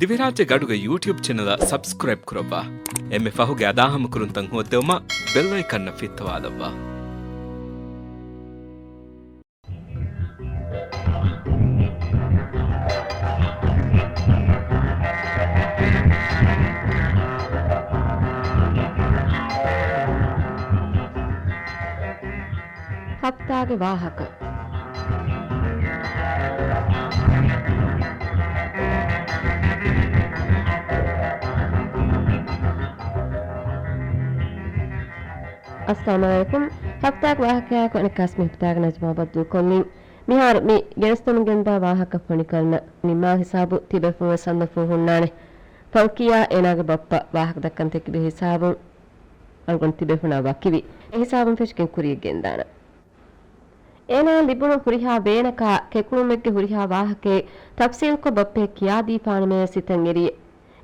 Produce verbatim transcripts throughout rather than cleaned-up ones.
ދިވެހިރާއްޖޭގެ އަޑުގެ ޔޫޓިއުބް ޗެނަލަށް ސަބްސްކްރައިބް ކުރައްވާ. އެންމެ ފަހުގެ އަދާހަމަކުރުންތައް ހޯއްދެވުމަށް ބެލް އައިކަންއަށް ފިއްތަވާލައްވާ. ހަފްތާގެ ވާހަކަ. އައްސަލާމު ޢަލައިކުމް. ހަފްތާގެ ވާހަކަޔާއެކު އަނެއްކާސް މި ހަފްތާގެ ނަޒުމާ ބައްދަލުކޮށްލިން. މިހާރު މި ގެނެސްދެމުން ގެންދާ ވާހަކަ ފޮނިކަރަން ނިންމާ ހިސާބު ތިބޭފުޅުން ސަންދަފު ހުންނާނެ. ފަލްކިޔާ އޭނާގެ ބައްޕަ ވާހަކަ ދައްކަން ތެކިބި ހިސާބުން އަޅުގަނޑު ތިބޭފުޅުންނާ ވަކިވި. އެހިސާބުން ފެށިގެން ކުރިޔަށް ގެންދާނަން. އޭނާ ލިބުނު ހުރިހާ ވޭނަކާ ކެކުޅުމެއްގެ ހުރިހާ ވާހަކައެއް ތަފްސީލްކޮށް ބައްޕަޔަށް ކިޔާދީފާނަމޭ ސިތަށް އެރިއެ.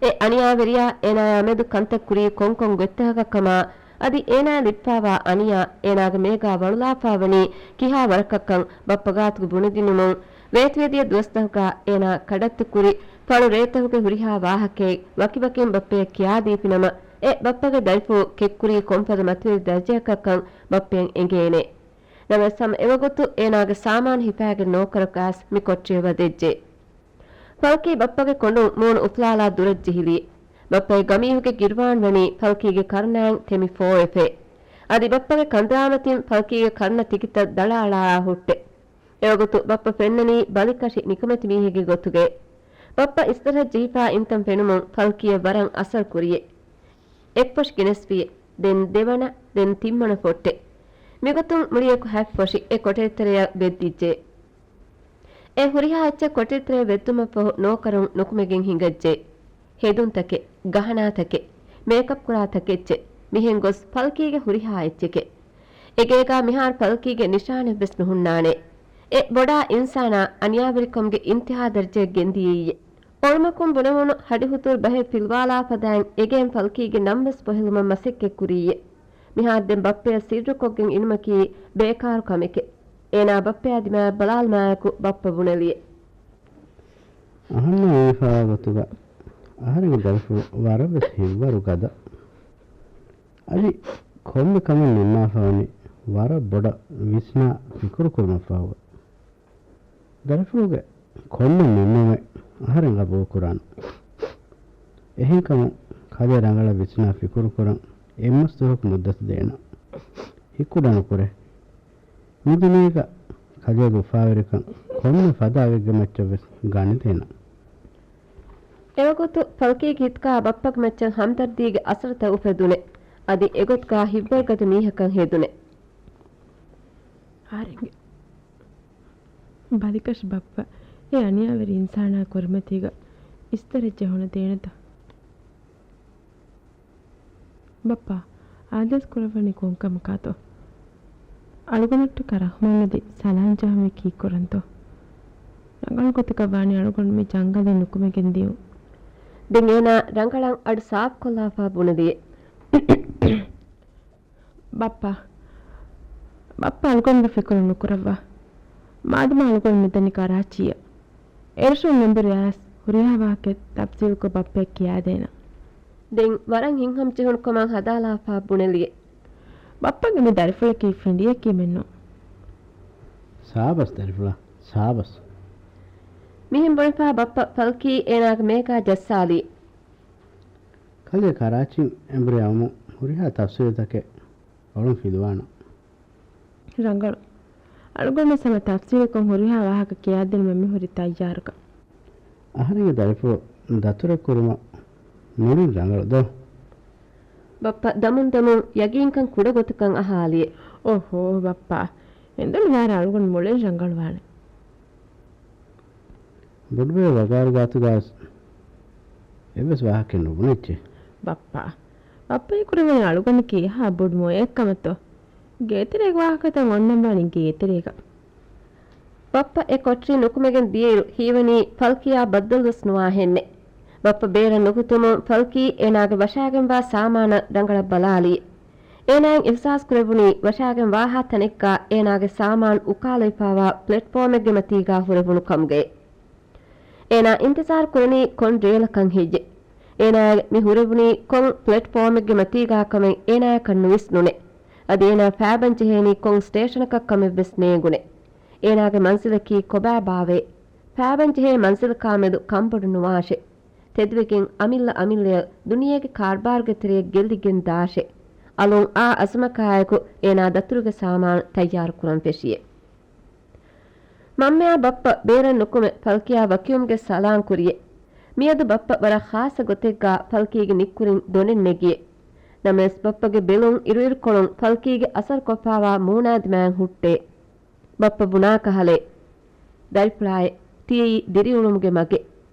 އެ އަނިޔާވެރިޔާ އޭނާޔާ މެދު ކަންތައް ކުރީ ކޮންކޮން ގޮތްތަކަކަށްކަމާ، އަދި އޭނާ ލިބިފާވާ އަނިޔާ އޭނާގެ މޭގާ ވަޅުލާފާވަނީ ކިހާ ވަރަކަށްކަން ބައްޕަ ގާތުގަ ބުނެދިނުމުން، ވޭތުވެދިޔަ ދުވަސްތަކުގަ އޭނާ ކަޑައްތުކުރި ފަޅު ރޭތަކުގެ ހުރިހާ ވާހަކައެއް ވަކިވަކިން ބައްޕަޔަށް ކިޔާދީފިނަމަ، އެ ބައްޕަގެ ދަރިފުޅު ކެތްކުރީ ކޮންފަދަ މަތިވެރި ދަރަޖައަކަށްކަން ބައްޕަޔަށް އެނގޭނެ. ނަމަވެސް ހަމަ އެވަގުތު އޭނާގެ ސާމާނު ހިފާގެން ނޯކަރަކު އައިސް މި ކޮޓަރިއަށް ވަދެއްޖެ. ފަލްކީ ބައްޕަގެ ކޮނޑުން މޫނު އުފުލާލާ ދުރަށް ޖެހިލި. ބައްޕަގެ ގަމީހުގެ ގިރުވާން ވަނީ ފަލްކީގެ ކަރުނައިން ތެމި ފޯވެފަ. އަދި ބައްޕަގެ ކަނދުރާމަތިން ފަލްކީގެ ކަރުނަ ތިކިތައް ދަޅާ އަޅާ ހުއްޓެ. އެވަގުތު ބައްޕަ ފެންނަނީ ބަލިކަށި ނިކަމެތި މީހެއްގެ ގޮތުގައި. ބައްޕަ އިސްތަށަށް ޖެހިފާ އިންތަން ފެނުމުން ފަލްކީއަށް ވަރަށް އަސަރު ކުރިއެ. އެއްފޮށި ގެނެސްފިއެ. ދެން ދެވަނަ، ދެން ތިންވަނަ ފޮށްޓެއް. މިގޮތުން މުޅިއަކު ހަތް ފޮށި އެ ކޮޓަރިތެރެއަށް ވެއްދިއްޖެ. އެ ހުރިހާ އެއްޗެއް ކޮޓަރިތެރެއަށް ވެއްދުމަށްފަހު ނޯކަރުން ނުކުމެގެން ހިނގައްޖެ. ހެދުންތަކެއް، ގަހަނާތަކެއް، މޭކަޕް ކުރާ ތަކެއްޗެއް، މިހެން ގޮސް ފަލްކީގެ ހުރިހާ އެއްޗެކެއް. އެގޭގާ މިހާރު ފަލްކީގެ ނިޝާނެއްވެސް ނުހުންނާނެ. އެ ބޮޑާ އިންސާނާ އަނިޔާވެރިކަމުގެ އިންތިހާ ދަރަޖައަށް ގެންދިޔައީ. އޮޅުމަކުން ބުނެވުނު ހަޑިހުތުރު ބަހެއް ފިލުވާލާ ފަދައިން އެގެއިން ފަލްކީގެ ނަންވެސް ފޮހެލުމަށް މަސައްކަތް ކުރިއްޔެ. މިހާރު ދެން ބައްޕަޔަށް ސިއްރުކޮށްގެން އިނުމަކީ ބޭކާރު ކަމެކެ. އޭނާ ބައްޕަޔާ ދިމާއަށް ބަލާލުމާއެކު ބައްޕަ ބުނެލިއެ. އަހަންނަށް އެނގިފާވާ ގޮތުގަ އަހަރެންގެ ދަރިފުޅު ވަރަށްވެސް ހިތްވަރު ގަދަ. އަދި ކޮންމެ ކަމެއް ނިންމާފަވަނީ ވަރަށް ބޮޑަށް ވިސްނާ ފިކުރު ކުރުމަށްފަހު. ދަރިފުޅުގެ ކޮންމެ ނިންމުމެއް އަހަރެން ގަބޫލުކުރާނަން. އެހެންކަމުން ކަލޭ ރަނގަޅަށް ވިސްނާ ފިކުރުކުރަން އެއްމަސް ދުވަހަކު މުއްދަތު ދޭނަން. ހިތްކުޑަ ނުކުރޭ. މިދުނިޔޭގަ ކަލޭގެ އުފާވެރިކަން ކޮންމެ ފަދަ އަގެއްގެ މައްޗަށްވެސް ގަނެދޭނަން. އެވަގުތު ފަލްކީގެ ހިތުގަ ބައްޕަގެ މައްޗަށް ހަމްދަރްދީގެ އަސަރުތައް އުފެދުނެ. އަދި އެގޮތުގަ ހިތްވަރުގަދަ މީހަކަށް ހެދުނެ. އަހަރެންގެ ބަލިކަށި ބައްޕަ އެ އަނިޔާވެރި އިންސާނާ ކުރިމަތީގަ އިސްތަށަށް ޖެހުނު ދޭނެތަ؟ ބައްޕާ، އާދޭސް ކުރައްވަނީ ކޮންކަމަކާތޯ؟ އަޅުގަނޑަށްޓަކާ ރަހުމަތް އެދި ސަލާން ޖަހަންވީ ކީއްކުރަންތޯ؟ ރަނގަޅު ގޮތަކަށް ވާނީ އަޅުގަނޑު މި ޖަންގަލެއް ނުކުމެގެން ދިޔުން. ދެން އޭނާ ރަނގަޅަށް އަޑު ސާފުކޮށްލާފާ ބުނެލިއެ. ބައްޕާ، ބައްޕަ އަޅުގަނޑުގެ ފިކުރު ނުކުރައްވާ. މާދަމާ އަޅުގަނޑު މިދަނީ ކަރާޗީއަށް. އެރަށުން އެނބުރި އައިސް ހުރިހާ ވާހަކައެއް ތަފްސީލްކޮށް ބައްޕަޔަށް ކިޔާދޭނަން. ދެން ވަރަށް ހިތްހަމަޖެހުނުކަމަށް ހަދާލާފާ ބުނެލިއެ. ބައްޕަގެ މި ދަރިފުޅަކީ ފިނޑިއެއް ކިމެއްނު. ސާބަސް ދަރިފުޅާ، ސާބަސް. މިހެން ބުނެފާ ބައްޕަ ފަލްކީ އޭނާގެ މޭގާ ޖައްސާލި. ކަލޭ ކަރާޗީން އެނބުރި އައުމުން ހުރިހާ ތަފްސީލުތަކެއް އޮޅުން ފިލުވާނަން. ރަނގަޅު. އަޅުގަނޑު ހަމަ ތަފްސީލުކޮށް ހުރިހާ ވާހަކަ ކިޔާދިނުމަށް މި ހުރީ ތައްޔާރުކަން. އަހަރެންގެ ދަރިފުޅު ދަތުރެއް ކުރުމަށް ނުނިން ރަނގަޅު ދޯ؟ ބައްޕަ ދަމުން ދަމުން ޔަގީންކަން ކުޑަ ގޮތަކަށް އަހާލިއެ. އޯހޯ ބައްޕާ، އެނދުނު ވާރަށް އަޅުގަނޑު މުޅިން ރަނގަޅުވާނެ. ބޮޑުބޭ ވަގާރު ގާތުގައި އެއްވެސް ވާހަކައެއް ނުބުނެއްޗޭ. ބައްޕާ، ބައްޕަ ހީކުރެވެނީ އަޅުގަނޑަކީ އެހާ ބޮޑު މޮޔައެއްކަމަށްތޯ؟ ގޭތެރޭގެ ވާހަކަތައް އޮންނަން ވާނީ ގޭތެރޭގަ. ބައްޕަ އެ ކޮޓަރި ނުކުމެގެން ދިޔައިރު ހީވަނީ ފަލްކިޔާ ބައްދަލުވެސް ނުވާހެންނެ. ބައްޕަ ބޭރަށް ނުކުތުމުން ފަލްކީ އޭނާގެ ވަށާގެންވާ ސާމާނަށް ރަނގަޅަށް ބަލާލި. އޭނާއަށް އިހްސާސް ކުރެވުނީ ވަށާގެން ވާހާ ތަނެއްގަ އޭނާގެ ސާމާނު އުކާލައިފާވާ ޕްލެޓްފޯމެއްގެ މަތީގަ ހުރެވުނު ކަމުގައި. އޭނާ އިންތިޒާރު ކުރަނީ ކޮން ރޭލަކަށް ހެއްޔެ؟ އޭނާ މި ހުރެވުނީ ކޮން ޕްލެޓްފޯމެއްގެ މަތީގާ ކަމެއް އޭނާޔަކަށް ނުވިސްނުނެ. އަދި އޭނާ ފައިބަން ޖެހޭނީ ކޮން ސްޓޭޝަނަކަށް ކަމެއް ވެސް ނޭނގުނެ. އޭނާގެ މަންޒިލަކީ ކޮބާ ބާވޭ؟ ފައިބަން ޖެހޭ މަންޒިލަކާ މެދު ކަންބޮޑު ނުވާށެ. ތެދުވެގެން އަމިއްލަ އަމިއްލަޔަށް ދުނިޔޭގެ ކާރުބާރުގެ ތެރެއަށް ގެއްލިގެން ދާށެ. އަލުން އާ އަޒުމަކާއެކު އޭނާ ދަތުރުގެ ސާމާނު ތައްޔާރު ކުރަން ފެށިއެ. މަންމަޔާ ބައްޕަ ބޭރަށް ނުކުމެ ފަލްކިޔާ ވަކިވުމުގެ ސަލާން ކުރިއެ. މިއަދު ބައްޕަ ވަރަށް ޚާއްޞަ ގޮތެއްގާ ފަލްކީގެ ނިއްކުރިން ދޮނެއް ނެގިއެ. ނަމަވެސް ބައްޕަގެ ބެލުން އިރުއިރުކޮޅުން ފަލްކީގެ އަސަރު ކޮށްފާވާ މޫނާދިމާއެއް ހުއްޓޭ. ބައްޕަ ބުނާ ކަހަލޭ. ދަރިފުޅާއޭ، ތިޔައީ ދިރިއުޅުމުގެ މަގެއް.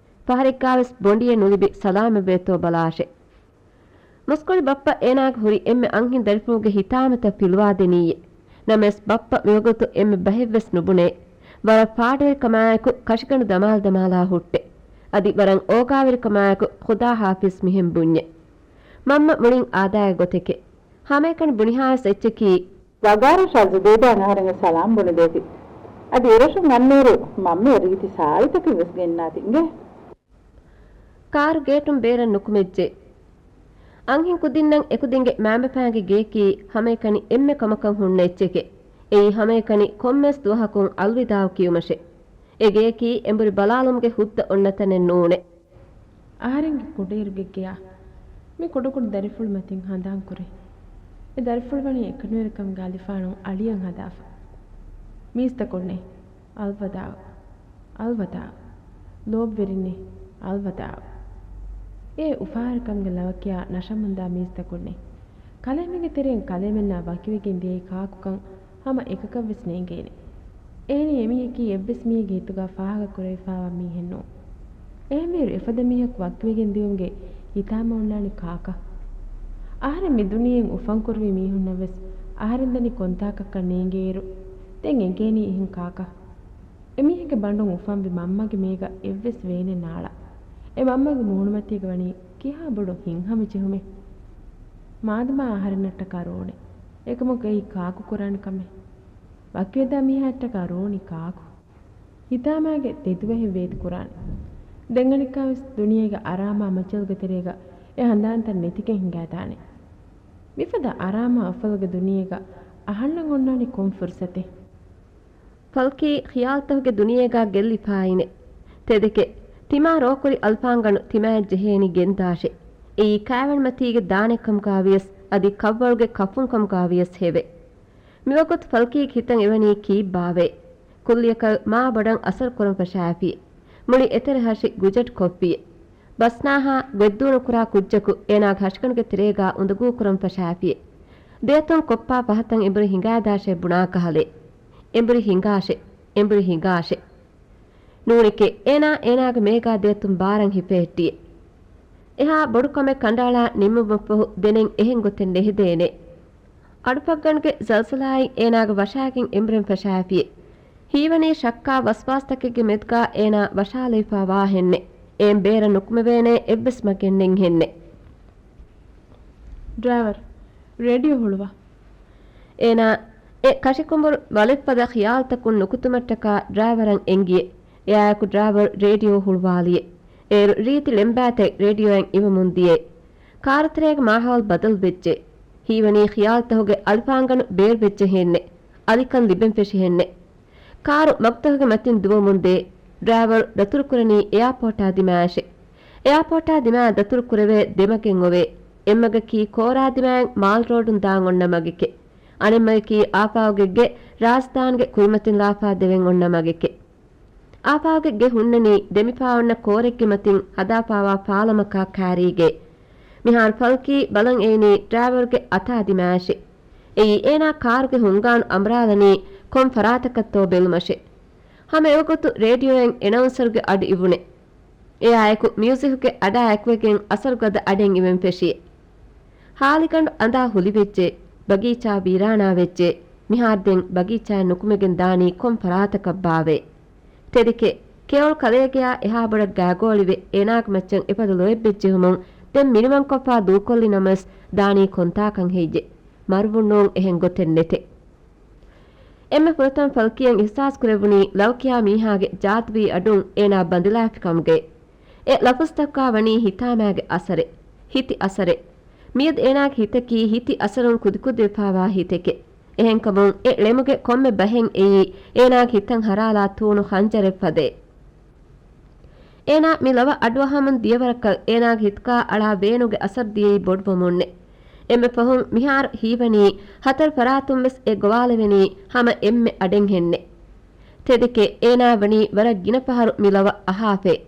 ފަހަރެއްގާވެސް ބޮނޑިއެއް ނުލިބި ސަލާމަތްވޭތޯ ބަލާށޭ. މުސްކުޅި ބައްޕަ އޭނާގެ ހުރި އެންމެ އަންހެން ދަރިފުޅުގެ ހިތާމަތައް ފިލުވާދެނީއޭ. ނަމަވެސް ބައްޕަ މިވަގުތު އެންމެ ބަހެއްވެސް ނުބުނޭ. ވަރަށް ފާޑުވެރިކަމާއެކު ކަށިގަނޑު ދަމާލަ ދަމާލާ ހުއްޓެ. އަދި ވަރަށް އޯގާވެރިކަމާއެކު ޚުދާ ހާފިޒް މިހެން ބުންޏެ. މަންމަ މުޅިން އާދައިގެ ގޮތެކޭ. ހަމައެކަނި ބުނިހާވެސް އެއްޗަކީ، ވަގާރަށާ ޒުބޭދާއަށް އަހަރެންގެ ސަލާމް ބުނެދޭތި. އަދި އެރަށުން އަންނައިރު މަންމަޔަށް ރީތި ސާޅީތަކެއް ވެސް ގެންނާތި އިނގޭ. ކާރު ގޭޓުން ބޭރަށް ނުކުމެއްޖެ. އަންހެން ކުދިންނަށް އެކުދިންގެ މައިންބަފައިންގެ ގެޔަކީ ހަމައެކަނި އެންމެ ކަމަކަށް ހުންނަ އެއްޗެކޭ. އެއީ ހަމައެކަނި ކޮންމެސް ދުވަހަކުން އަލްވިދާޢު ކިޔުމަށޭ. އެ ގެޔަކީ އެނބުރި ބަލާލުމުގެ ހުއްދަ އޮންނަ ތަނެއް ނޫނޭ. އަހަރެންގެ ކުޑައިރުގެ ގެޔާ މި ކުޑަކުޑަ ދަރިފުޅު މަތިން ހަނދާން ކުރޭ. އެ ދަރިފުޅު ވަނީ އެކަނިވެރިކަމުގެ އަލިފާނުން އަޅިއަށް ހަދާފަ. މީސްތަކުންނޭ، އަލްވަދާޢު، އަލްވަދާޢު. ލޯބިވެރިންނޭ، އަލްވަދާޢު. އޭ އުފާވެރިކަމުގެ ލަވަކިޔާ ނަށަމުންދާ މީސްތަކުންނޭ. ކަލޭމެންގެ ތެރެއިން ކަލޭމެންނާ ވަކިވެގެން ދިޔައީ ކާކުކަން ހަމަ އެކަކަށްވެސް ނޭނގޭނެ. އެހެނީ އެމީހަކީ އެއްވެސް މީހެއްގެ ހިތުގަ ފާހަގަ ކުރެވިފާވާ މީހެއް ނޫން. އެހެންވީއިރު އެފަދަ މީހަކު ވަކިވެގެން ދިޔުމުގެ ހިތާމަ އޮންނާނީ ކާކަށް؟ އަހަރެން މި ދުނިޔެއިން އުފަންކުރުވި މީހުންނަށްވެސް އަހަރެން ދަނީ ކޮންތާކަކަށް ނޭނގޭއިރު، ދެން އެނގޭނީ އެހެން ކާކަށް؟ އެމީހެއްގެ ބަނޑުން އުފަންވި މަންމަގެ މޭގަ އެއްވެސް ވޭނެއް ނާޅާ. އެ މަންމަގެ މޫނުމަތީގަ ވަނީ ކިހާ ބޮޑު ހިތްހަމަޖެހުމެއް. މާދަމާ އަހަރެންނަށްޓަކާ ރޯނެ. އެކަމަކު އެއީ ކާކު ކުރާނެ ކަމެއް. ވަކިވެދާ މީހާއަށްޓަކާ ރޯނީ ކާކު؟ ހިތާމާގެ ދެދުވަހެއް ވޭތި ކުރާނެ. ދެން އަނެއްކާވެސް ދުނިޔޭގެ އަރާމާ މައްޗަލުގެ ތެރޭގަ އެ ހަނދާންތައް ނެތިގެން ހިނގާދާނެ. މިފަދަ އަރާމާ އުފަލުގެ ދުނިޔޭގަ އަހަންނަށް އޮންނާނީ ކޮން ފުރުސަތެއް؟ ފަލްކީ ޚިޔާލުތަކުގެ ދުނިޔޭގަ ގެއްލިފައިނެ. ތެދެކެ، ތިމާ ރޯކުރި އަލްފާންގަނޑު ތިމާއަށް ޖެހޭނީ ގެންދާށެ. އެއީ ކައިވެނިމަތީގެ ދާނެއްކަމުގަ ވިޔަސް، އަދި ކަށްވަޅުގެ ކަފުންކަމުގަ ވިޔަސް ހެވެ. މިވަގުތު ފަލްކީގެ ހިތަށް އެވަނީ ކީއްބާވޭ؟ ކުއްލިއަކަށް މާ ބޮޑަށް އަސަރު ކުރަން ފަށާފި. މުޅި އެތެރެ ހަށި ގުޖަޓް ކޮށްފި. ބަސްނާހާ ގޮތްދޫނުކުރާ ކުއްޖަކު އޭނާގެ ހަށިގަނޑުގެ ތެރޭގާ އުނދަގޫކުރަން ފަށާފި. ދެއަތުން ކޮއްޕާ ފަހަތަށް އެނބުރި ހިނގާދާށޭ ބުނާ ކަހަލޭ. އެނބުރި ހިނގާށޭ، އެނބުރި ހިނގާށޭ. ނޫނެކޭ، އޭނާ އޭނާގެ މޭގާ ދެއަތުން ބާރަށް ހިފެހެއްޓިއެ. އެހާ ބޮޑު ކަމެއް ކަނޑައަޅާ ނިންމުމަށްފަހު ދެނެއް އެހެން ގޮތެއް ނެހެދޭނެ. އަޑުފަށްގަނޑުގެ ޒަލްޒަލާއިން އޭނާގެ ވަށާގެން އެނބުރެން ފަށާފިއެ. ހީވަނީ ޝައްކާ ވަސްވާސްތަކެއްގެ މެދުގާ އޭނާ ވަށާލައިފާ ވާހެންނެއް. އޭން ބޭރަށް ނުކުމެވޭނޭ އެއްވެސް މަގެއް ނެތްހެންނެއް. ޑްރައިވަރ، ރޭޑިއޯ ހުޅުވާ. އޭނާ އެ ކަށިކުނބުރު ވަލެއްފަދަ ޚިޔާލުތަކުން ނުކުތުމަށްޓަކާ ޑްރައިވަރަށް އެންގިއެ. އެއާއެކު ޑްރައިވަރު ރޭޑިއޯ ހުޅުވާލިއެ. އޭރު ރީތި ޅެންބާތެއް ރޭޑިއޯއިން އިވެމުން ދިޔައެ. ކާރުތެރޭގެ މާހައުލް ބަދަލުވެއްޖެ. ހީވަނީ ޚިޔާލުތަކުގެ އަލިފާންގަނޑު ބޭރުވެއްޖެހެންނެއް. އަލިކަން ލިބެން ފެށިހެންނެއް. ކާރު މަގުތަކުގެ މަތިން ދުވަމުންދޭ. ޑްރައިވަރު ދަތުރުކުރަނީ އެއާޕޯޓާ ދިމާއަށެ. އެއާޕޯޓާ ދިމާ ދަތުރު ކުރެވޭ ދެމަގެއް އޮވޭ. އެއްމަގަކީ ކޯރާ ދިމާއިން މާލް ރޯޑުން ދާން އޮންނަ މަގެކެ. އަނެއްމަގަކީ އާފާގެ ގެ ރާޒްދާންގެ ކުރިމަތިން ލާފާ ދެވެން އޮންނަ މަގެކެ. އާފާގެ ގެ ހުންނަނީ ދެމިފާ އޮންނަ ކޯރެއްގެ މަތިން ހަދާފާވާ ފާލަމަކާ ކާރީގެ. މިހާރު ފަލްކީ ބަލަން އެއިނީ ޑްރައިވަރުގެ އަތާ ދިމާއަށެ. އެއީ އޭނާ ކާރުގެ ހުންގާނު އަނބުރާލަނީ ކޮން ފަރާތަކަށްތޯ ބެލުމަށެ. ހަމަ އެވަގުތު ރޭޑިއޯއިން އެނައުންސަރުގެ އަޑު އިވުނެ. އެއާއެކު މިއުޒިކުގެ އަޑާ އެކުވެގެން އަސަރުގަދަ އަޑެއް އިވެން ފެށިއެ. ހާލިގަނޑު އަނދާ ހުލިވެއްޖެ، ބަގީޗާ ވީރާނާވެއްޖެ، މިހާރު ދެން ބަގީޗާއެއް ނުކުމެގެން ދާނީ ކޮން ފަރާތަކަށްބާވޭ؟ ތެދެކެ، ކެޔޮޅު ކަލޭގެޔާ އެހާ ބޮޑަށް ގާގޯޅިވެ، އޭނާގެ މައްޗަށް އެފަދަ ލޯތްބެއްޖެހުމުން ދެން މިނިވަންކޮށްފާ ދޫކޮށްލި ނަމަވެސް ދާނީ ކޮންތާކަން ހެއްޔެ؟ މަރުވުން ނޫން އެހެން ގޮތެއް ނެތެ. އެންމެ ފުރަތަމަ ފަލްކީއަށް އިހްސާސް ކުރެވުނީ ލަވަ ކިޔާ މީހާގެ ޖާދުވީ އަޑުން އޭނާ ބަނދެލާފި ކަމުގައި. އެ ލަފުޒުތަކުގަ ވަނީ ހިތާމައިގެ އަސަރެއް، ހިތި އަސަރެއް. މިއަދު އޭނާގެ ހިތަކީ ހިތި އަސަރުން ކުދިކުދިވެފައިވާ ހިތެކެއް. އެހެންކަމުން އެ ޅެމުގެ ކޮންމެ ބަހެއް އެއީ އޭނާގެ ހިތަށް ހަރާލާ ތޫނު ޚަންޖަރެއް ފަދައިން. އޭނާ މި ލަވަ އަޑުއަހަމުން ދިޔަވަރަކަށް އޭނާގެ ހިތުގަ އަޅާ ބޭނުގެ އަސަރު ދިޔައީ ބޮޑުވަމުންނެ. އެންމެ ފަހުން މިހާރު ހީވަނީ ހަތަރު ފަރާތުން ވެސް އެ ގޮވާލެވެނީ ހަމަ އެންމެ އަޑެއްހެންނެ. ތެދެކޭ އޭނާ ވަނީ ވަރަށް ގިނަ ފަހަރު މި ލަވަ އަހާފައި.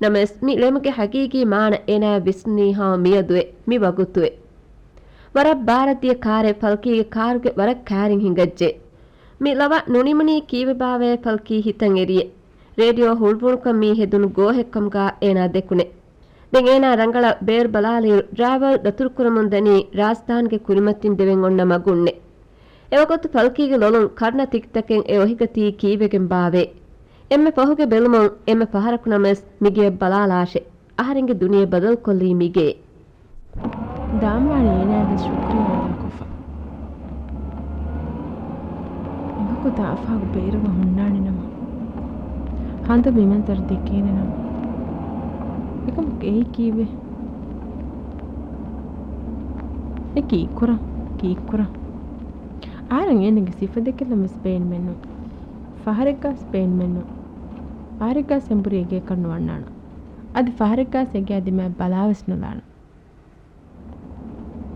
ނަމަވެސް މި ޅެމުގެ ހަގީގީ މާނަ އޭނާ ވިސްނުނީ ހަމަ މިއަދުއެ މި ވަގުތުއެ. ވަރަށް ބާރަށް ދިޔަ ކާރެއް ފަލްކީގެ ކާރުގެ ވަރަށް ކައިރިން ހިނގައްޖެ. މި ލަވަ ނުނިމުނީ ކީއްވެބާވައޭ ފަލްކީ ހިތަށް އެރިއެ. ރޭޑިއޯ ހުޅުވުނުކަން މީ ހެދުނު ގޯހެއްކަމުގަ އޭނާ ދެކުނެ. ދެން އޭނާ ރަނގަޅަށް ބޭރު ބަލާލިއިރު ޑްރައިވަރު ދަތުރުކުރަމުން ދަނީ ރާޒްދާންގެ ކުރިމަތިން ދެވެން އޮންނަ މަގުންނެ. އެވަގުތު ފަލްކީގެ ލޮލުން ކަރުނަ ތިކިތަކެއް އެ އޮހިގަތީ ކީއްވެގެން ބާވޭ. އެންމެ ފަހުގެ ބެލުމުން އެންމެ ފަހަރަކު ނަމަވެސް މިގެޔަށް ބަލާލާށޭ. އަހަރެންގެ ދުނިޔެ ބަދަލުކޮށްލީ މިގެ. ދާންވާނީ އޭނާއަށް ޝުކުރިއްޔާ އަދާކޮށްފަ. އެނގިކޮށް އާފާގު ބޭރުވެ ހުންނާނެ ނަމަ. ހަނދު ބިމެން ދޮރު ދެކޭނެ ނަމަ. އެކަމަކު އެއީ ކީއްވެ؟ އެ ކީއްކުރަން؟ ކީއްކުރަން؟ އަހަރެން އޭނާގެ ސިފަ ދެކެލަން ވެސް ބޭނުމެއްނު. ފަހަރެއްގަސް ބޭނުމެއްނު. ފަހަރެއްގަސް އެނބުރި އެގޭކަށް ނުވަންނާނަ. އަދި ފަހަރެއްގަސް އެގޭ ދިމާއަށް ބަލާވެސް ނުލާނަ.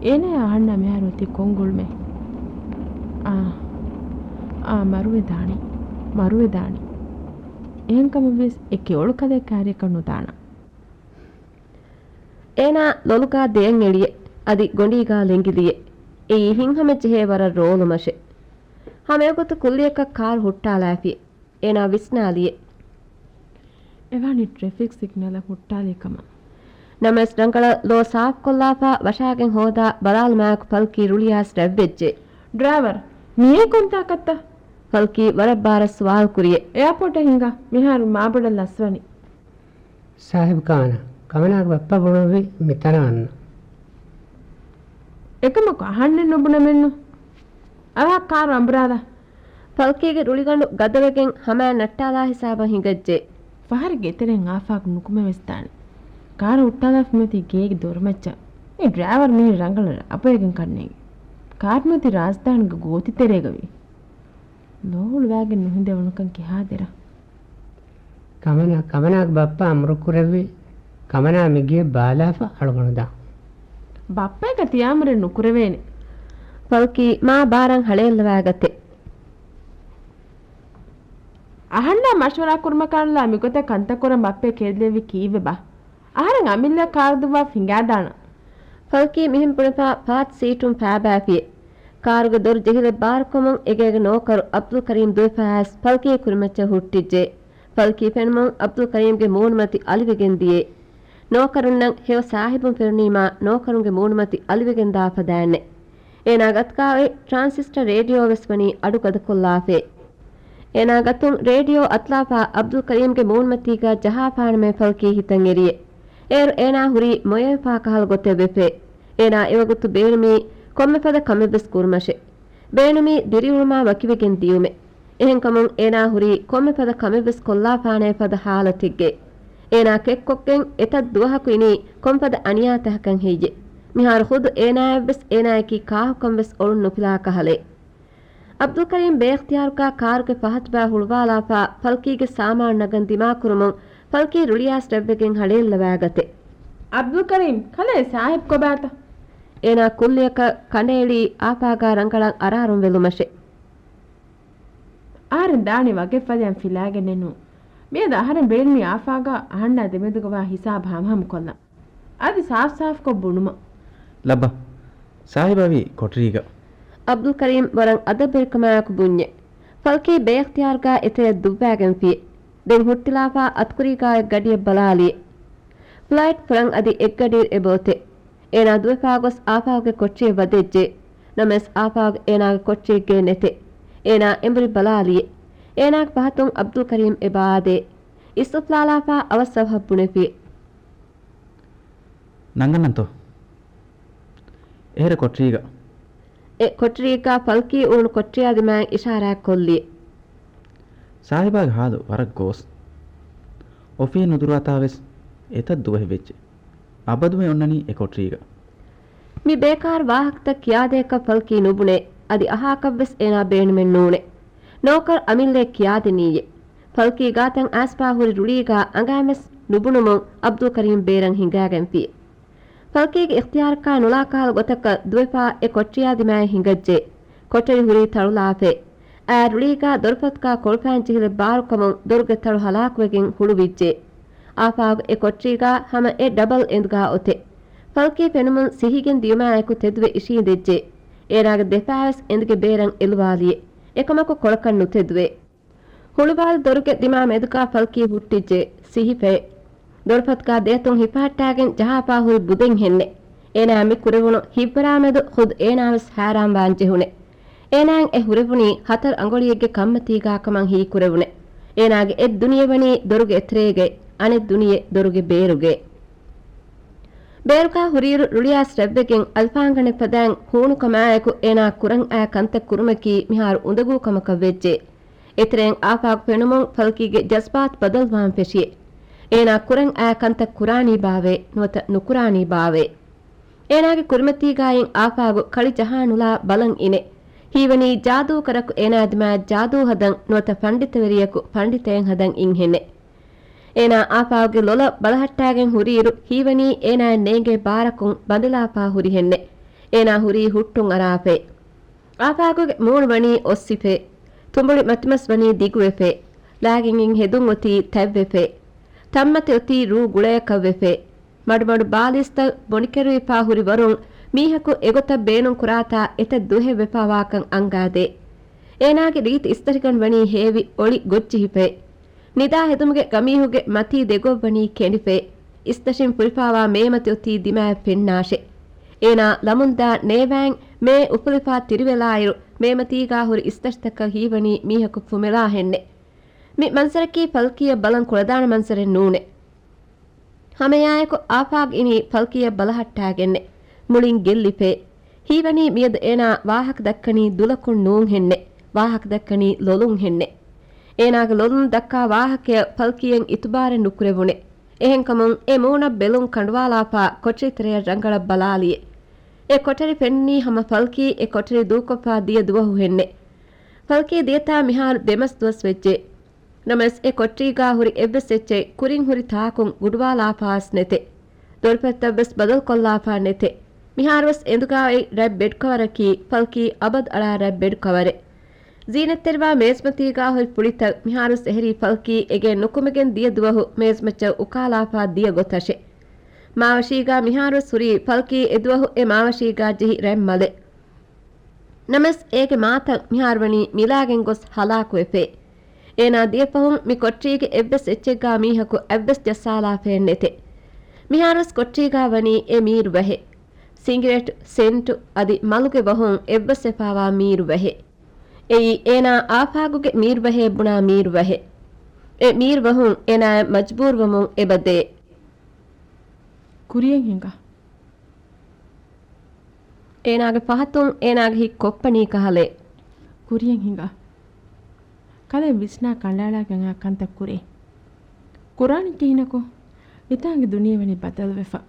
އޭނާ އަހަންނާ މިހާރު އޮތީ ކޮން ގުޅުމެއް؟ އާ، އާ، މަރުވެދާނީ، މަރުވެދާނީ. އެހެންކަމަށްވެސް އެ ކެޔޮޅު ކަލޭ ކާރިއަކަށް ނުދާނަ. އޭނާ ލޮލުގާ ދެއަތް އެޅިއެ، އަދި ގޮނޑީގާ ލެނގިލިއެ. އެއީ ހިތްހަމަޖެހޭ ވަރަށް ރޯލުމަށެ. ހަމައެގޮތަށް ކުއްލިއަކަށް ކާރު ހުއްޓާލާފި. އޭނާ ވިސްނާލިއެ. އެވާނީ ޓްރެފިކް ސިގްނަލަށް ހުއްޓާލި ކަމަށް. ނަމަވެސް ރަނގަޅަށް ލޯ ސާފުކޮށްލާފަ ވަށާގެން ހޯދާ ބަލާލުމާއެކު ފަލްކީ ރުޅިއާސް ރަތްވެއްޖެ. ޑްރައިވަރ، މިއީ ކޮންތާކަށްތަ؟ ފަލްކީ ވަރަށް ބާރަށް ސުވާލު ކުރިއެ. އެއާޕޯޓަށް ހިނގާ، މިހާރު މާބޮޑަށް ލަސްވަނީ. ސާހިބު ކާނަ، ކަމަނާގެ ބައްޕަ ބުނުއްވި މިތަނަށް އަންނަ. އެކަމަކު އަހަންނެއް ނުބުނަމެއްނު. އަވަހަށް ކާރު އަނބުރާލާ. ފަލްކީގެ ރުޅިގަނޑު ގަދަވެގެން ހަމައަށް ނައްޓާލާ ހިސާބަށް ހިނގައްޖެ. ފަހަރެއްގެ އެތެރެއިން އާފާގު ނުކުމެވެސްދާނެ. ކާރު ހުއްޓާލާފަ މިއޮތީ ގޭގެ ދޮރުމައްޗަށް. އެ ޑްރައިވަރު މިހެން ރަނގަޅަށް އަބައިގެން ކަންނޭނގެ. ކާރު މިއޮތީ ރާޒްދާންގެ ގޯތި ތެރޭގަވި. ލޯ ހުޅުވާގެން ނުހިނދެވުނުކަން ކިހާ ދެރަ؟ ކަމަނާ، ކަމަނާގެ ބައްޕަ އަމުރު ކުރެއްވި ކަމަނާ މިގެޔަށް ބާލާފަ އަޅުގަނޑު ދާން. ބައްޕައަކަށް ތިޔަ އަމުރެއް ނުކުރެވޭނެ. ފަލްކީ މާ ބާރަށް ހަޅޭއްލަވާގަތެ. އަހަންނާ މަޝްވަރާ ކުރުމަކާނުލާ މިގޮތަށް ކަންތައް ކުރަން ބައްޕަ ކެރިލެއްވި ކީއްވެބާ؟ އަހަރެން އަމިއްލަ ކާރު ދުއްވާ ފިނގާދާނަ. ފަލްކީ މިހެން ބުނެފާ ފަހަތު ސީޓުން ފާބާފި. ކާރުގެ ދޮރު ޖެހިލެއް ބާރުކަމުން އެގޭގެ ނޯކަރު އަބްދުލް ކަރީމް ދުވެފައިސް ފަލްކީ ކުރިމައްޗަށް ހުއްޓިއްޖެ. ފަލްކީ ފެނުމުން އަބްދުލް ކަރީމްގެ މޫނުމަތި އަލިވެގެން ދިޔޭ. ނޯކަރުންނަށް ހެޔޮ ސާހިބުން ފެނުނީމާ ނޯކަރުންގެ މޫނުމަތި އަލިވެގެން ދާފަ ދާންނެ. އޭނާ ގަތުގާ އޮތް ޓްރާންސިސްޓަ ރޭޑިއޯ ވެސް ވަނީ އަޑު ގަދަކޮށްލާފައި. އޭނާ ގަތުން ރޭޑިއޯ އަތުލާފާ އަބްދުލް ކަރީމްގެ މޫނުމަތީގާ ޖަހާފާނަމޭ ފަލްކީ ހިތަށް އެރިއެ. އޭރު އޭނާ ހުރީ މޮޔަވެފާ ކަހަލަ ގޮތެއް ވެފޭ. އޭނާ އެވަގުތު ބޭނުމީ ކޮންމެ ފަދަ ކަމެއްވެސް ކުރުމަށެ. ބޭނުމީ ދިރިއުޅުމާ ވަކިވެގެން ދިޔުމެ. އެހެންކަމުން އޭނާ ހުރީ ކޮންމެ ފަދަ ކަމެއްވެސް ކޮށްލާފާނޭ ފަދަ ހާލަތެއްގައި. އޭނާ ކެއްކޮށްގެން އެތައް ދުވަހަކު އިނީ ކޮންފަދަ އަނިޔާތަކަކަށް ހެއްޔެ؟ މިހާރު ޚުދު އޭނާއަށްވެސް އޭނާއަކީ ކާކުކަން ވެސް އޮޅުން ނުފިލާ ކަހަލައެއް. އަބްދުލް ކަރީމް ބޭއިޚްތިޔާރުގާ ކާރުގެ ފަހަތުބާ ހުޅުވާލާފާ ފަލްކީގެ ސާމާނު ނަގަން ދިމާކުރުމުން ފަލްކީ ރުޅިއާސް ރަތްވެގެން ހަޅޭއްލަވާގަތެ. އަބްދުލް ކަރީމް، ކަލޭ ސާހިބް ކޮބާތަ؟ އޭނާ ކުއްލިއަކަށް ކަނޑައެޅީ އާފާގާ ރަނގަޅަށް އަރާރުން ވެލުމަށެ. އަހަރެން ދާނީ ވަގެއްފަދައިން ފިލާގެންނެއްނު. މިއަދު އަހަރެން ބޭނުމީ އާފާގާ އަހަންނާ ދެމެދުގަވާ ހިސާބު ހަމަހަމަކޮށްލަން. އަދި ސާފުސާފުކޮށް ބުނުމަށް. ލައްބަ، ސާހިބާވީ ކޮޓަރީގަ. އަބްދުލް ކަރީމް ވަރަށް އަދަބުވެރިކަމާއެކު ބުންޏެ. ފަލްކީ ބޭއިޚްތިޔާރުގާ އެތެރެއަށް ދުއްވާގެންފި. ދެން ހުއްޓިލާފާ އަތުކުރީގާ އޮތް ގަޑިއަށް ބަލާލި. ފްލައިޓް ފުރަން އަދި އެއްގަޑިއިރު އެބައޮތެ. އޭނާ ދުވެފާ ގޮސް އާފާގެ ކޮޓަރިއަށް ވަދެއްޖެ. ނަމަވެސް އާފާގު އޭނާގެ ކޮޓަރީގެ ނެތެ. އޭނާ އެނބުރި ބަލާލިއެ. އޭނާގެ ފަހަތުން އަބްދުލް ކަރީމް އެބައާދޭ. އިސްއުފްލާލާފާ އަވަސް އަވަހަށް ބުނެފި. ނަންގަންނަންތޯ؟ އެހެރަ ކޮޓަރީގަ. އެ ކޮޓަރީގާ ފަލްކީ އުޅުނު ކޮޓަރިއާ ދިމާއަށް އިޝާރާތް ކޮށްލި. ސާހިބާގެ ހާލު ވަރަށް ގޯސް. އޮފީހެއް ނުދުރާތާވެސް އެތައް ދުވަހެއް ވެއްޖެ. އަބަދުމެ އޮންނަނީ އެ ކޮޓަރީގަ. މި ބޭކާރު ވާހަކަތައް ކިޔާދޭކަށް ފަލްކީ ނުބުނޭ. އަދި އަހާކަށްވެސް އޭނާ ބޭނުމެއް ނޫނޭ. ނޯކަރު އަމިއްލައަށް ކިޔާދިނީއޭ. ފަލްކީ ގާތަށް އައިސްފާ ހުރި ރުޅީގާ އަނގައިންވެސް ނުބުނުމުން އަބްދުލް ކަރީމް ބޭރަށް ހިނގާގެންފި. ފަލްކީގެ އިޚްތިޔާރަކާ ނުލާ ކަހަލަ ގޮތަކަށް ދުވެފާ އެ ކޮޓަރިއާ ދިމާއަށް ހިނގައްޖެ. ކޮޓަރި ހުރީ ތަޅުލާފައި. އާ ރުޅީގާ ދޮރުފަތުގާ ކޮޅުފައިން ޖެހިލި ބާރުކަމުން ދޮރުގެ ތަޅު ހަލާކުވެގެން ހުޅުވިއްޖެ. އާފާގު އެ ކޮޓަރީގާ ހަމަ އެ ޑަބަލް އެނދުގާ އޮތެ. ފަލްކީ ފެނުމުން ސިހިގެން ދިޔުމާއެކު ތެދުވެ އިށީނދެއްޖެ. އޭނާގެ ދެފާވެސް އެނދުގެ ބޭރަށް އެލުވާލިއެ. އެކަމަކު ކޮޅަކަށް ނުތެދުވޭ. ހުޅުވާލި ދޮރުގެ ދިމާ މެދުގާ ފަލްކީ ހުއްޓިއްޖެ. ސިހިފައެ. ދޮރުފަތުގާ ދެއަތުން ހިފަހައްޓާގެން ޖަހާފާ ހުރި ބުދެއް ހެންނެ. އޭނާ މި ކުރެވުނު ހިތްވަރާމެދު ޚުދު އޭނާވެސް ހައިރާންވާން ޖެހުނެ. އޭނާއަށް އެ ހުރެވުނީ ހަތަރު އަނގޮޅިއެއްގެ ކަންމަތީގާ ކަމަށް ހީކުރެވުނެ. އޭނާގެ އެއް ދުނިޔެ ވަނީ ދޮރުގެ އެތެރޭގައި، އަނެއް ދުނިޔެ ދޮރުގެ ބޭރުގައި. ބޭރުގާ ހުރިއިރު ރުޅިއައިސް ރަތްވެގެން އަލްފާންގަނޑެއް ފަދައިން ހޫނުކަމާއެކު އޭނާ ކުރަން އައި ކަންތައް ކުރުމަކީ މިހާރު އުނދަގޫ ކަމަކަށް ވެއްޖެ. އެތެރެއިން އާފާގު ފެނުމުން ފަލްކީގެ ޖަޒްބާތު ބަދަލުވާން ފެށިއެ. އޭނާ ކުރަން އައި ކަންތައް ކުރާނީ ބާވޭ، ނުވަތަ ނުކުރާނީ ބާވޭ؟ އޭނާގެ ކުރިމަތީގާއިން އާފާގު ކަޅި ޖަހާ ނުލާ ބަލަން އިނެ. ހީވަނީ ޖާދޫކަރަކު އޭނާ ދިމާއަށް ޖާދޫ ހަދަން ނުވަތަ ފަންޑިތަވެރިޔަކު ފަންޑިތައެއް ހަދަން އިން ހެންނެ. އޭނާ އާފާގުގެ ލޮލަށް ބަލަހައްޓާގެން ހުރިއިރު ހީވަނީ އޭނާއަށް ނޭނގޭ ބާރަކުން ބަނދެލާފާ ހުރި ހެންނެ. އޭނާ ހުރީ ހުއްޓުން އަރާފައި. އާފާގުގެ މޫނު ވަނީ އޮއްސިފައި. ތުނބުޅި މަތިމަސް ވަނީ ދިގުވެފައި. ލާގެން ހެދުން އޮތީ ތަތްވެފައި. ތަންމަތި އޮތީ ރޫ ގުޅަޔަކަށްވެފައި. މަޑުމަޑު ބާލީސްތައް ބޮނިކެރުވިފާ ހުރި ވަރުން މީހަކު އެގޮތަށް ބޭނުން ކުރާތާ އެތައް ދުވަހެއް ވެފާވާކަން އަންގާދޭ. އޭނާގެ ރީތި އިސްތަށިގަނޑު ވަނީ ހޭވި އޮޅި ގޮށްޖެހިފައި. ނިދާ ހެދުމުގެ ގަމީހުގެ މަތީ ދެގޮށް ވަނީ ކެނޑިފައި. އިސްތަށިން ފުރިފާވާ މޭމަތި އޮތީ ދިމާއަށް ފެންނާށޭ. އޭނާ ލަމުންދާ ނޭވާއިން މޭ އުފުލިފާ ތިރިވެލާއިރު، މޭމަތީގާ ހުރި އިސްތަށިތަކަށް ހީވަނީ މީހަކު ފުމެލާ ހެންނެ. މި މަންޒަރަކީ ފަލްކީއަށް ބަލަން ކުޅަދާނަ މަންޒަރެއް ނޫނޭ. ހަމައެއާއެކު އާފާގް އިނީ ފަލްކީއަށް ބަލަހައްޓާގެންނެ. މުޅިން ގެއްލިފައި. ހީވަނީ މިއަދު އޭނާ ވާހަކަ ދައްކަނީ ދުލަކުން ނޫން ހެންނެ. ވާހަކަ ދައްކަނީ ލޮލުން ހެންނެ. އޭނާގެ ލޮލުން ދައްކާ ވާހަކަޔަށް ފަލްކީއަށް އިތުބާރެއް ނުކުރެވުނެ. އެހެންކަމުން އެ މޫނަށް ބެލުން ކަނޑުވާލާފާ ކޮޓަރި ތެރެޔަށް ރަނގަޅަށް ބަލާލިއެ. އެ ކޮޓަރި ފެންނީ ހަމަ ފަލްކީ އެ ކޮޓަރި ދޫކޮށްފާ ދިޔަ ދުވަހު ހެންނެ. ފަލްކީ ދިޔަތާ މިހާރު ދެމަސް ދުވަސް ވެއްޖެ. ނަމަވެސް އެ ކޮޓަރީގާ ހުރި އެއްވެސް އެއްޗެއް ކުރިން ހުރި ތާކުން ގުޑުވާލާފާވެސް ނެތެ. ދޮރުފަތަށްވެސް ބަދަލުކޮށްލާފާ ނެތެ. މިހާރުވެސް އެނދުގާ އޮތް ރަތް ބެޑްކަވަރަކީ ފަލްކީ އަބަދު އަޅާ ރަތް ބެޑްކަވަރެއް. ޒީނަތްތެރިވާ މޭޒުމަތީގާ ހުރި ފުޅިތައް މިހާރުވެސް އެހެރީ ފަލްކީ އެގެއިން ނުކުމެގެން ދިޔަ ދުވަހު މޭޒުމައްޗަށް އުކާލާފާ ދިޔަ ގޮތަށެ. މާވަށީގާ މިހާރުވެސް ހުރީ ފަލްކީ އެދުވަހު އެ މާވަށީގާ ޖެހި ރަތް މަލެއް. ނަމަވެސް އޭގެ މާތަން މިހާރު ވަނީ މިލާގެން ގޮސް ހަލާކުވެފައި. އޭނާ ދިޔަފަހުން މި ކޮޓަރީގެ އެއްވެސް އެއްޗެއްގާ މީހަކު އަތްވެސް ޖައްސާލާފައެއް ނެތެ. މިހާރުވެސް ކޮޓަރީގާ ވަނީ އެ މީރު ވަހެއް. ސިނގިރޭޓު، ސެންޓު އަދި މަލުގެ ވަހުން އެއްވަސްވެފާވާ މީރު ވަހެއް. އެއީ އޭނާ އާފާގުގެ މީރު ވަހޭ ބުނާ މީރު ވަހެއް. އެ މީރު ވަހުން އޭނާއަށް މަޖުބޫރުވަމުން އެބަދޭ. ކުރިޔަށް ހިނގާ. އޭނާގެ ފަހަތުން އޭނާގެ ހިތް ކޮއްޕަނީ ކަހަލައެއް. ކުރިޔަށް ހިނގާ. ކަލޭ ވިސްނާ ކަނޑައަޅާގެން އާ ކަންތައް ކުރޭ. ކުރާނީ ކިހިނަކު؟ ރިތާގެ ދުނިޔެ ވަނީ ބަދަލުވެފަ.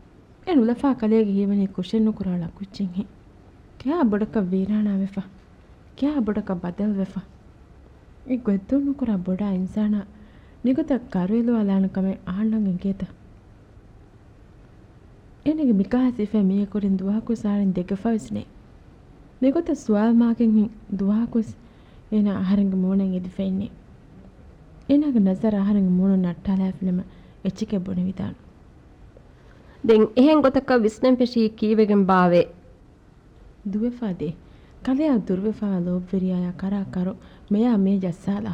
އެ ނުލަފާ ކަލޭގެ ހީވަނީ ކުށެއް ނުކުރާ ޅަކުއްޗެއްހެން. ކެޔާ ބޮޑަކަށް ވީރާނާވެފަ. ކެޔާ ބޮޑަކަށް ބަދަލުވެފަ. އެ ގޮތްދޫ ނުކުރާ ބޮޑާ އިންސާނާ މިގޮތަށް ގަރުއެލުވާލާނެ ކަމެއް އަހަންނަށް އެނގޭތަ؟ އޭނާގެ މިކާ ސިފައެއް މީގެ ކުރިން ދުވަހަކުވެސް އަހަރެން ދެކެފަވެސް ނެތް. މިގޮތަށް ސުވާލު މާކެއްހެން ދުވަހަކުވެސް އޭނާ އަހަރެންގެ މޫނަށް އެދިފައެއްނެތް. އޭނާގެ ނަޒަރު އަހަރެންގެ މޫނުން ނައްޓާލާފިނަމަ އެއްޗެކޭ ބުނެވިދާނެ. ދެން އެހެން ގޮތަކަށް ވިސްނަން ފެށީ ކީއްވެގެން ބާވޭ؟ ދުވެފާ ދޭ. ކަލެއާ ދުރުވެފާ ލޯބިވެރިޔާޔާ ކަރާ ކަރު މެޔާ މޭ ޖައްސާލާ.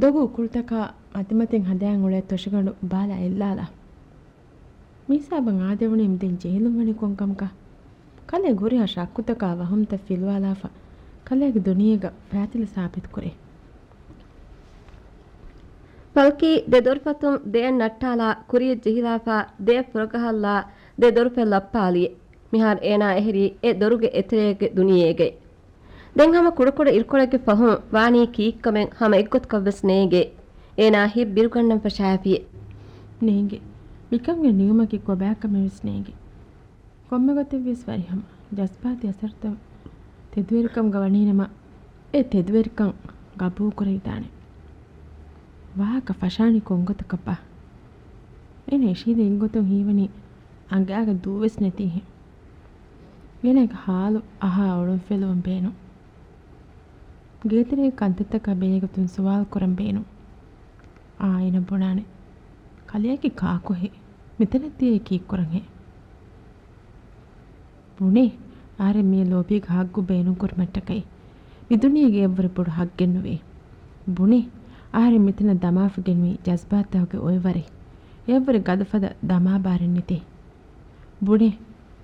ދޮގު އުކުޅުތަކާ މަތިމަތިން ހަދާން އުޅޭ ތޮށިގަނޑު ބާލަ އެއްލާލާ. މިހިސާބަށް އާދެވުނީމަ ދެން ޖެހިލުން ވަނީ ކޮންކަމަކަށް؟ ކަލޭ ހުރިހާ ޝައްކުތަކާ ވަހުމްތައް ފިލުވާލާފަ، ކަލޭގެ ދުނިޔޭގަ ފައިތިލަ ސާބިތުކުރޭ. ފަލްކީ ދެ ދޮރުފަތުން ދެއަށް ނައްޓާލާ، ކުރިޔަށް ޖެހިލާފަ، ދެއަށް ފުރަގަހައްލާ، ދެ ދޮރުފަތް ލައްޕާލިއެ. މިހާރު އޭނާ އެހެރީ އެ ދޮރުގެ އެތެރޭގެ ދުނިޔޭގައި. ދެން ހަމަ ކުޑަކުޑަ އިރުކޮޅެއްގެ ފަހުން ވާނީ ކީއްކަމެއް ހަމަ އެއްގޮތަކަށްވެސް ނޭނގޭ. އޭނާ ހިތް ބިރުގަންނަން ފަށާފިއެ. ނޭނގެ. މިކަމުގެ ނިޔުމަކީ ކޮބާކަމެއްވެސް ނޭނގެ. ކޮންމެ ގޮތެއްވިޔަސް ވަރިހަމަ ޖަޒްބާތީ އަސަރުތައް ތެދުވެރިކަމުގަ ވަނީނަމަ، އެ ތެދުވެރިކަން ގަބޫކުރެވިދާނެ. ވާހަކަ ފަށާނީ ކޮންގޮތަކަށްބާ؟ އޭނަ އިށީދޭ އެއްގޮތުން ހީވަނީ އަނގައިގެ ދޫވެސް ނެތީހެން. އޭނަގެ ހާލު އަހާ އޮޅުންފިލުވަން ބޭނުން. ގޭތެރޭގެ ކަންތައްތަކާ ބެލޭގޮތުން ސުވާލު ކުރަން ބޭނުން. އާ، އޭނަ ބުނާނެ. ކަލެއަކީ ކާކުހޭ؟ މިތަނަށް ދިޔައީ ކީއްކުރަންހޭ؟ ބުނޭ، އަހަރެން މިއީ ލޯބީގެ ހައްގު ބޭނުންކުރުމަށްޓަކައި. މިދުނިޔޭގެ އެއްވުރެ ބޮޑު ހައްގެއްނުވޭ. ބުނޭ، އަހަރެން މިތަނަށް ދަމާފަ ގެންވީ ޖަޒްބާތުތަކުގެ އޮއެވަރެއް. އެއަށްވުރެ ގަދަފަދަ ދަމާ ބާރެއް ނެތޭ. ބުނޭ،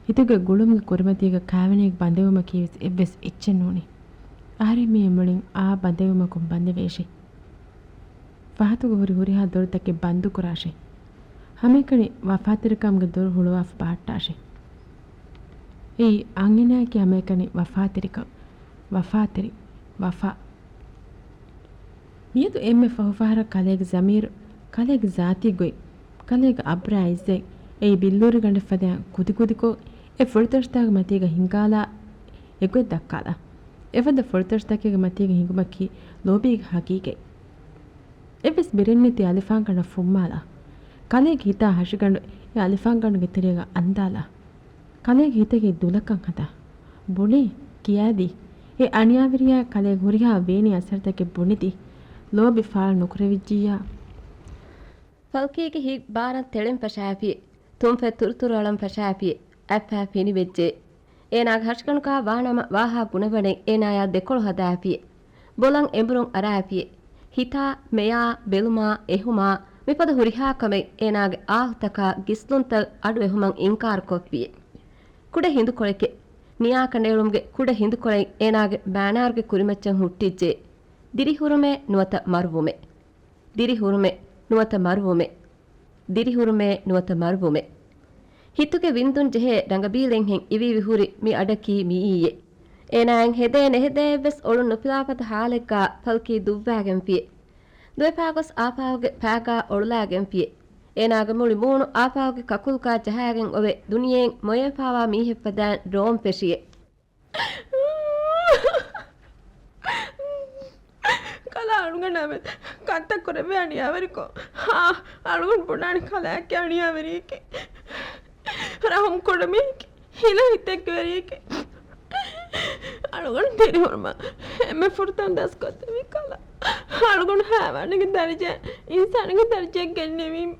ހިތުގެ ގުޅުމުގެ ކުރިމަތީގަ ކާވެނީގެ ބަނދެވުމަކީވެސް އެއްވެސް އެއްޗެއް ނޫނޭ. އަހަރެން މިއީ މުޅިން އާ ބަނދެވުމަކުން ބަނދެވޭށި. ފަހަތުގަ ހުރި ހުރިހާ ދޮރުތަކެއް ބަންދުކުރާށި. ހަމައެކަނި ވަފާތެރިކަމުގެ ދޮރު ހުޅުވާފަ ބަހައްޓާށި. އެއީ އަންހެނާއަކީ ހަމައެކަނި ވަފާތެރިކަން. ވަފާތެރި. ވަފާ. މިއަދު އެންމެ ފަހުފަހަރަށް ކަލޭގެ ޒަމީރު، ކަލޭގެ ޒާތީ ގޮތް، ކަލޭގެ އަބްރާ އިއްޒަތް، އެއީ ބިއްލޫރިގަނޑެއް ފަދައިން ކުދިކުދިކޮށް، އެ ފުޅުތަށިތާގެ މަތީގަ ހިނގާލާ، އެގޮތް ދައްކާލާ. އެފަދަ ފުޅުތަށިތަކެއްގެ މަތީގަ ހިނގުމަކީ ލޯބީގެ ހަގީގަތް. އެއްވެސް ބިރެއްނެތި އަލިފާންގަނޑަށް ފުއްމާލާ. ކަލޭގެ ހިތާ ހަށިގަނޑު އެ އަލިފާންގަނޑުގެ ތެރޭގަ އަންދާލާ. ކަލޭގެ ހިތަކީ ދުލަކަށް ހަދާ. ބުނޭ، ކިޔާދީ. އެ އަނިޔާވެރިޔާ ކަލޭގެ ހުރިހާ ވޭނި އަސަރުތަކެއް ބުނެދީ، ލޯބި ފާޅު ނުކުރެވިއްޖިއްޔާ. ފަލްކީގެ ހިތް ބާރަށް ތެޅެން ފަށާފި، ތުންފަތް ތުރުތުރު އަޅަން ފަށާފި، އަތްފައި ފިނިވެއްޖެ. އޭނާގެ ހަށިގަނޑުކާ ވާނަމަ ވާހާ ބުނެވަޑައި އޭނާޔާ ދެކޮޅު ހަދާފި. ބޮލަން އެނބުރުން އަރާފި. ހިތާ، މެޔާ، ބެލުމާ، އެހުމާ، މިފަދަ ހުރިހާ ކަމެއް އޭނާގެ އާހުތަކާ ގިސްލުންތައް އަޑު އެހުމަށް އިންކާރު ކޮށްފި. ކުޑަ ހިނދުކޮޅެކޭ. ނިޔާ ކަނޑައެޅުމުގެ ކުޑަ ހިނދުކޮޅެއް އޭނާގެ ބައިނާރުގެ ކުރިމައްޗަށް ހުއްޓިއްޖެ. ދިރިހުރުމޭ ނުވަތަ މަރުވުމޭ. ދިރިހުރުމޭ ނުވަތަ މަރުވުމޭ. ދިރިހުރުމޭ ނުވަތަ މަރުވުމޭ. ހިތުގެ ވިންދުން ޖެހޭ ރަނގަބީލެއްހެން އިވިއިވި ހުރި މި އަޑަކީ މިއީއޭ. އޭނާއަށް ހެދޭ ނެހެދޭއެއްވެސް އޮޅުން ނުފިލާފަތަ ހާލެއްގާ ފަލްކީ ދުއްވާގެންފިއޭ. ދުވެފާގޮސް އާފާގެ ފައިގާ އޮޅުލާގެންފިއޭ. އޭނާގެ މުޅި މޫނު އާފާގެ ކަކުލުގާ ޖަހާގެން އޮވެ ދުނިޔެއިން މޮޔަވެފާވާ މީހެއް ފަދައިން ޑްރޯން ފެށިއޭ. ކަލާ އަޅުގަނޑާމެދު ކަންތައް ކުރެވޭ އަނިޔާވެރިކޮށް. ހާ، އަޅުގަނޑު ބުނާނެ ކަލާއަކީ އަނިޔާވެރިއެކޭ. ރަހުމް ކުޑަމީހެކޭ. ހިލަ ހިތެއްގެ ވެރިއެކޭ. އަޅުގަނޑު ދިރިހުރުމަށް އެންމެ ފުރަތަމަ ދަސްކޮށްދެއްވީ ކަލާ. އަޅުގަނޑު ހައިވާނެއްގެ ދަރަޖައިން އިންސާނެއްގެ ދަރަޖައަށް ގެންނެވީމަ.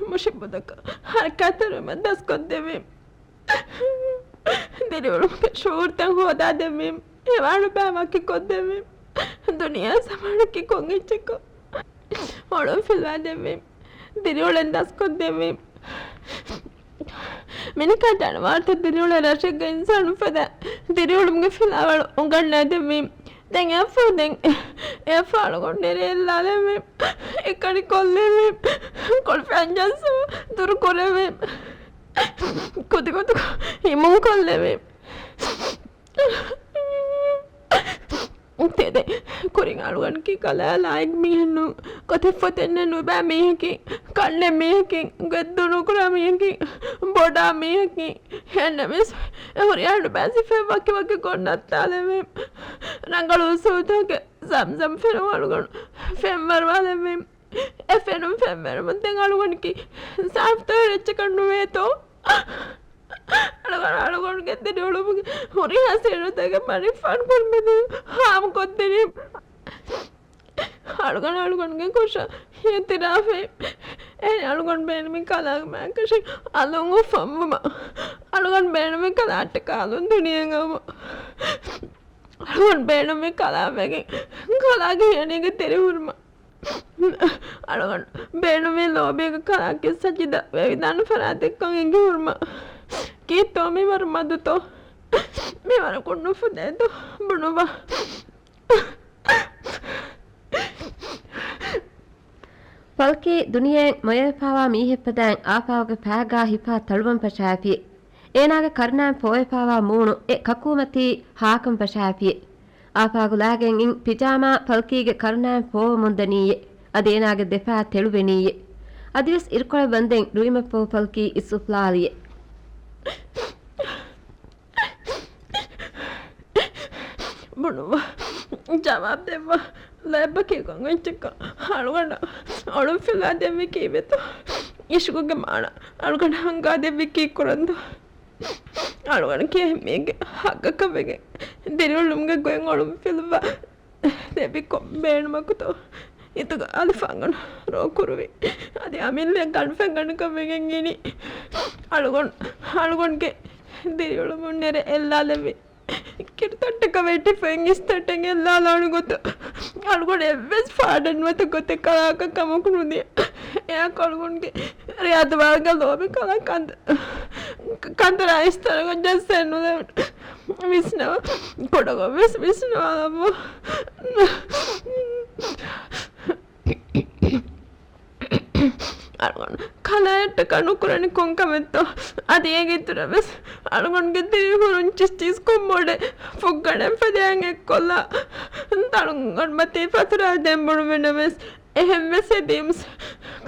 މުށި ބުދަކަށް ހަރަކާތްތެރިވުމަށް ދަސްކޮށްދެއްވީމަ. ދިރިއުޅުމުގެ ޝުޢޫރުތައް ހޯދާދެއްވީމަ. ހެވާނުބައި ވަކިކޮށްދެއްވީމަ. ދުނިޔެ ޒަމާނަކީ ކޮން އެއްޗެއްކަން އޮޅުން ފިލުވާދެއްވީމަ. ދިރިއުޅެން ދަސްކޮށްދެއްވީމަ. މިނިކާ ޖަނަވާރުތައް ދިރިއުޅޭ ރަށެއްގަ އިންސާނުން ފަދަ ދިރިއުޅުމުގެ ފިލާވަޅު އުނގަންނައިދެއްވީމަ. ދެން އެއަށްފަހު ދެން އެއަށްފަހު އަޅުގަނޑު ނެރެ އެއްލާލެވީމަ. އެކަނި ކޮށްލެވީމަ. ކޮޅު ފެންޖައްސަވާ ދުރު ކުރެވީމަ. ކުދިކުދިކޮށް ހިމުން ކޮށްލެވީމަ. ތެދެއް ކުރިން އަޅުގަނޑަކީ ކަލާ ލާއިގް މީހެއް ނޫން. ކޮތަފޮތެއްނެއް ނުބާ މީހަކީ، ކަންނެ މީހަކީ، ގެއްދުނުކުރާ މީހަކީ، ބޮޑާ މީހަކީ. އެހެންނަމަވެސް އެ ހުރިހާ ނުބާ ސިފައެއް ވަކިވަކި ކޮށް ނައްތާލެވީމަ. ރަނގަޅު އުސޫލުތަކެއް ޒަމްޒަމް ފެނުން އަޅުގަނޑު ފެންވަރުވާލެވީމަ. އެ ފެނުން ފެންވެރުމުން ދެން އަޅުގަނޑަކީ ސާފުތައް ހުރި އެއްޗަކަށް ނުވޭތޯ؟ އަޅުގަނޑު، އަޅުގަނޑުގެ ދިރިއުޅުމުގެ ހުރިހާ ސިއްރުތަކެއް މަނިފާން ކުރިމަތިން ހާމަކޮށްދިނީ. އަޅުގަނޑު، އަޅުގަނޑުގެ ކުށަށް އިއުތިރާފެއް. އެހެން އަޅުގަނޑު ބޭނުމީ ކަލާގެ މާތްކަށި އަލުން އުފަންވުމަށް. އަޅުގަނޑު ބޭނުމީ ކަލާއަށްޓަކާ އަލުން ދުނިޔެއަށް އައުމަށް. އަޅުގަނޑު ބޭނުމީ ކަލާ ވެގެން ކަލާގެ ހިޔަނީގަ ދިރިހުރުމަށް. އަޅުގަނޑު ބޭނުމީ ލޯބީގަ ކަލާ ކިއްސަ ޖިދަ ވެވިދާނެ ފަރާތެއްކަން އެނގިހުރުމަށް. ކީއްތޯ މިވަރު މަދުތޯ؟ މިވަރަކުން ނުފުދޭތޯ؟ ބުނުބަ. ފަލްކީ ދުނިޔެއިން މޮޔަވެފާވާ މީހެއްފަދައިން އާފާގެ ފައިގާ ހިފާ ތަޅުވަން ފަށާފި. އޭނާގެ ކަރުނައިން ފޯވެފާވާ މޫނު އެ ކަކޫމަތީ ހާކަން ފަށާފި. އާފާގު ލާގެން އިން ޕިޖާމާ ފަލްކީގެ ކަރުނައިން ފޯވަމުންދަނީއޭ. އަދި އޭނާގެ ދެފާ ތެޅުވެނީއޭ. އަދިވެސް އިރުކޮޅަށް ވަންދެން ރުއިމަށްފަހު ފަލްކީ އިސްއުފްލާލިއޭ. ބުނުއްވާ. ޖަވާބު ދެއްވާ. ލޯތްބަކީ ކޮން އެއްޗެއްކަން އަޅުގަނޑަށް އޮޅުންފިލާ ދެއްވީ ކީއްވެތޯ؟ އިޝްގުގެ މާނަ އަޅުގަނޑަށް ހަނގާ ދެއްވީ ކީއްކުރަންތޯ؟ އަޅުގަނޑަކީ އެހެން މީހެއްގެ ހައްގަކަށް ވެގެން ދިރިއުޅުމުގެ ގޮތް އޮޅުންފިލުއްވާ ދެއްވީ ކޮން ބޭނުމަކުތޯ؟ ހިތުގަ އަލިފާންގަނޑު ރޯ ކުރުވި. އަދި އަމިއްލަ ގަނޑުފެންގަނޑަކަށް ވެގެން އިނީ. އަޅުގަނޑު، އަޅުގަނޑުގެ ދިރިއުޅުމުން ނެރެ އެއްލާލެއްވި. ކިރުތައްޓަކަށް ވެއްޓިފައި އިސްތައްޓެއް އެއްލާލާނެ ގޮތަށް އަޅުގަނޑު އެއްވެސް ފާޑެއް ނުވަތަ ގޮތެއް ކަލާކަށް ކަމަކު ނުދިޔަ. އެއާ އަޅުގަނޑުގެ ރިޔާދު ވާގަ ލޯބި ކަލާ ކަނދ-، ކަނދަރާ އިސްތަނަކަށް ޖައްސައެއް ނުލެވުނު. ވިސްނަވާ. ކުޑަކޮށް ވެސް ވިސްނަވާލައްވާ. އަޅުގަނޑު ކަލާއަށްޓަކާ ނުކުރަނީ ކޮންކަމެއްތޯ؟ އަދި އޭގެ އިތުރަށް ވެސް އަޅުގަނޑުގެ ދިރިހުރުން ޗިސްޗިސް ކޮންމޮޑެ ފުއްގަނޑެއް ފަދައިން އެއްކޮށްލާ، އަޅުގަނޑު މަތީ ފަތުރާ ދެން ބުނުމެއްނަމަވެސް، އެހެންވެސް ހެދީމްސް،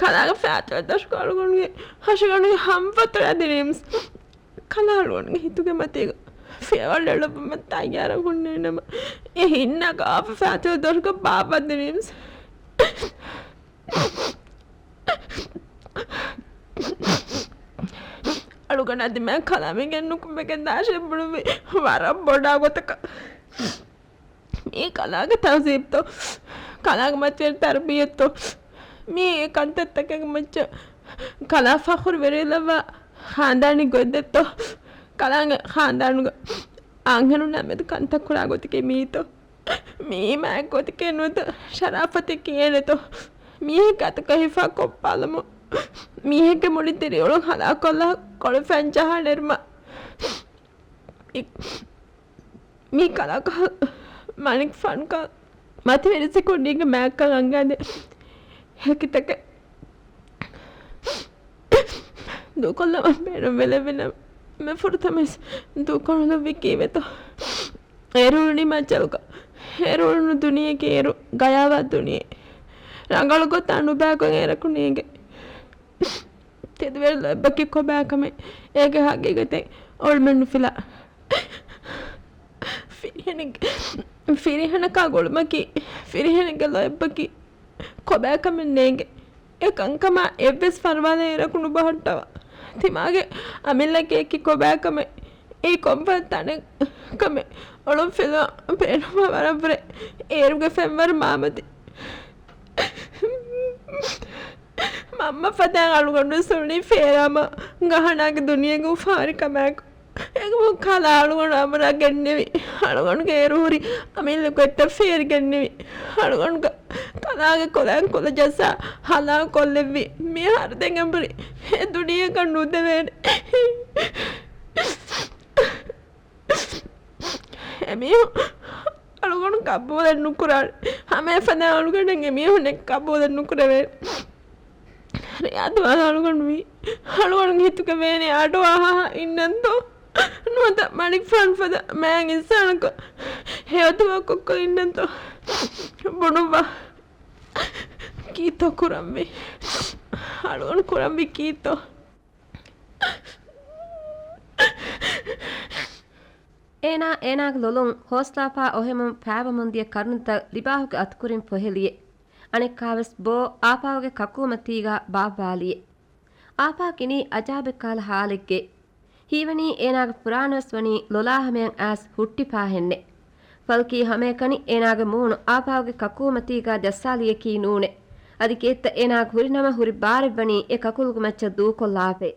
ކަލާގެ ފައިތުވެ ދަށުގަ އަޅުގަނޑުގެ ހަށިގަނޑުގެ ހަމަ ފަތުރާ ދިނީމްސް، ކަލާ އަޅުގަނޑުގެ ހިތުގެ މަތީގަ ފިޔަވަޅު އެޅުއްވުމަށް ތައްޔާރަށް ހުންނޭނަމަ، އެ ހިންނަ ގާފަ ފައިތުވެ ދަށުގަ ބާއްވަ ދިނީމްސް. އަޅުގަނޑަށް އަދި މާ ކަލާ މިގެން ނުކުމެގެން ދާށޭ ބުނުއްވީ ވަރަށް ބޮޑާ ގޮތަކަށް. މީ ކަލާގެ ތަހުޒީބްތޯ؟ ކަލާގެ މަތިވެރި ތަރުބިޔަތްތޯ؟ މީ އެ ކަންތައްތަކެއްގެ މައްޗަށް ކަލާ ފަޚުރުވެރިލައްވާ ޚާންދާނީ ގޮތްދެއްތޯ؟ ކަލާގެ ޚާންދާނުގަ އަންހެނުންނާ މެދު ކަންތައް ކުރާ ގޮތަކީ މީތޯ؟ މީ މާތް ގޮތަކީ ނުވަތަ ޝަރާފަތަކީ އޭނެތޯ؟ މީހެއްގެ އަތުގަ ހިފާ ކޮށްޕާލަމުން މީހެއްގެ މުޅި ދިރިއުޅުން ހަލާކޮށްލާ ކޮޅު ފެން ޖަހާ ނެރުމަށް މި-، މީ ކަލާކަށް މަނިކުފާނުކަން މަތިވެރި ސިކުނޑީގެ މާތްކަން އަންގާދޭ ހެކިތަކެއް ދޫކޮށްލަމާ ބޭނުންވެލެއްވިނަމަ، މި ފުރަތަމަ އިސް ދޫކޮށްލުއްވީ ކީއްވެތޯ؟ އޭރު އުޅުނީ މައްޗަލުގަ. އޭރު އުޅުނު ދުނިޔެއަކީ އޭރު ގަޔާވާ ދުނިޔެ. ރަނގަޅު ގޮތާ ނުބައިގޮތް އޭރަކު ނޭނގެ. ތެދުވެރި ލޯތްބަކީ ކޮބާކަމެއް؟ އޭގެ ހަގީގަތެއް އޮޅުމެއް ނުފިލާ. ފިރިހެނެއްގެ، ފިރިހެނަކާ ގުޅުމަކީ، ފިރިހެނެއްގެ ލޯތްބަކީ ކޮބާކަމެއް ނޭނގެ. އެ ކަންކަމާ އެއްވެސް ފަރުވާލެއް އޭރަކު ނުބަހައްޓަވާ. ތިމާގެ އަމިއްލަ ގެއަކީ ކޮބާކަމެއް؟ އެއީ ކޮންފަދަ ތަނެއްކަމެއް އޮޅުންފިލުވާ ބޭނުމާ ވަރަށްވުރެ އޭރުގެ ފެންވަރު މާމަތި. މަންމަ ފަދައިން އަޅުގަނޑު ސުނީ ފޭރާމަ ގަހަނާގެ ދުނިޔޭގެ އުފާވެރިކަމާއެކު. އެކަމު ކަލާ އަޅުގަނޑު އަނބުރާ ގެންނެވި. އަޅުގަނޑުގެ އޭރު ހުރި އަމިއްލަ ގޮތްތައް ފޭރިގެންނެވި. އަޅުގަނޑުގަ ކަލާގެ ކޮލައިން ކޮލަ ޖައްސާ ހަލާކު ކޮށްލެއްވި. މިހާރު ދެން އެނބުރި އެ ދުނިޔެއަކަށް ނުދެވޭނެ. އެމީހުން އަޅުގަނޑު ގަބޫލެއް ނުކުރާނެ. ހަމައެފަދަ އަޅުގަނޑެއް އެމީހުންނެއް ގަބޫލެއް ނުކުރެވޭނެ. ރިޔާދު ވާ އަޅުގަނޑު ވީ. އަޅުގަނޑު ހިތުގަ ވޭނެ އަޑު އަހާ އިންނަންތޯ؟ ނުވަތަ މަނިކުފާނު ފަދަ މާތް އިންސާނަކު ހެޔޮދުވާ ކޮއްކޮ އިންނަންތޯ؟ ބުނުއްވާ. ކީއްތޯ ކުރަންވީ؟ އަޅުގަނޑު ކުރަންވީ ކީއްތޯ؟ އޭނާ އޭނާގެ ލޮލުން ހޯސްލާފާ އޮހެމުން ފާވަމުންދިޔަ ކަރުނަތައް ލިބާހުގެ އަތުކުރިން ފޮހެލިއެ. އަނެއްކާވެސް ބޯ އާފާގެ ކަކޫމަތީގާ ބާއްވާލިއެ. އާފާ ކިނީ އަޖާބެއްކާލަ ހާލެއްގެ. ހީވަނީ އޭނާގެ ފުރާނަވެސް ވަނީ ލޮލާ ހަމަޔަށް އައިސް ހުއްޓިފާހެންނެ. ފަލްކީ ހަމައެކަނި އޭނާގެ މޫނު އާފާގެ ކަކޫމަތީގާ ޖައްސާލިޔަކީ ނޫނެ. އަދި ކިއެއްތަ އޭނާގެ ހުރިނަމަ ހުރި ބާރެއްވަނީ އެ ކަކުލުގެ މައްޗަށް ދޫކޮށްލާފައި.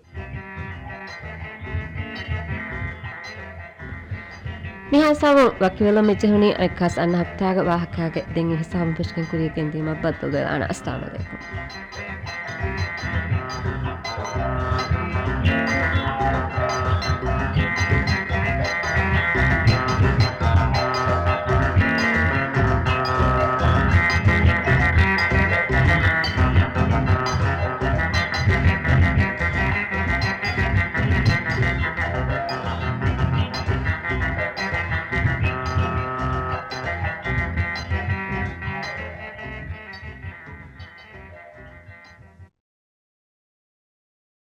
މިހާ ހިސާބުން ވަކިވެލަމެއް ޖެހުނީ އަނެއްކާސް އަންނަ ހަފްތާގެ ވާހަކާގެ. ދެން އެ ހިސާބުން ފެށިގެން ކުރިޔަށް ގެންދިޔުމަށް ބައްދަލުވެލާނަ. އައްސަލާމް އަލައިކުމް.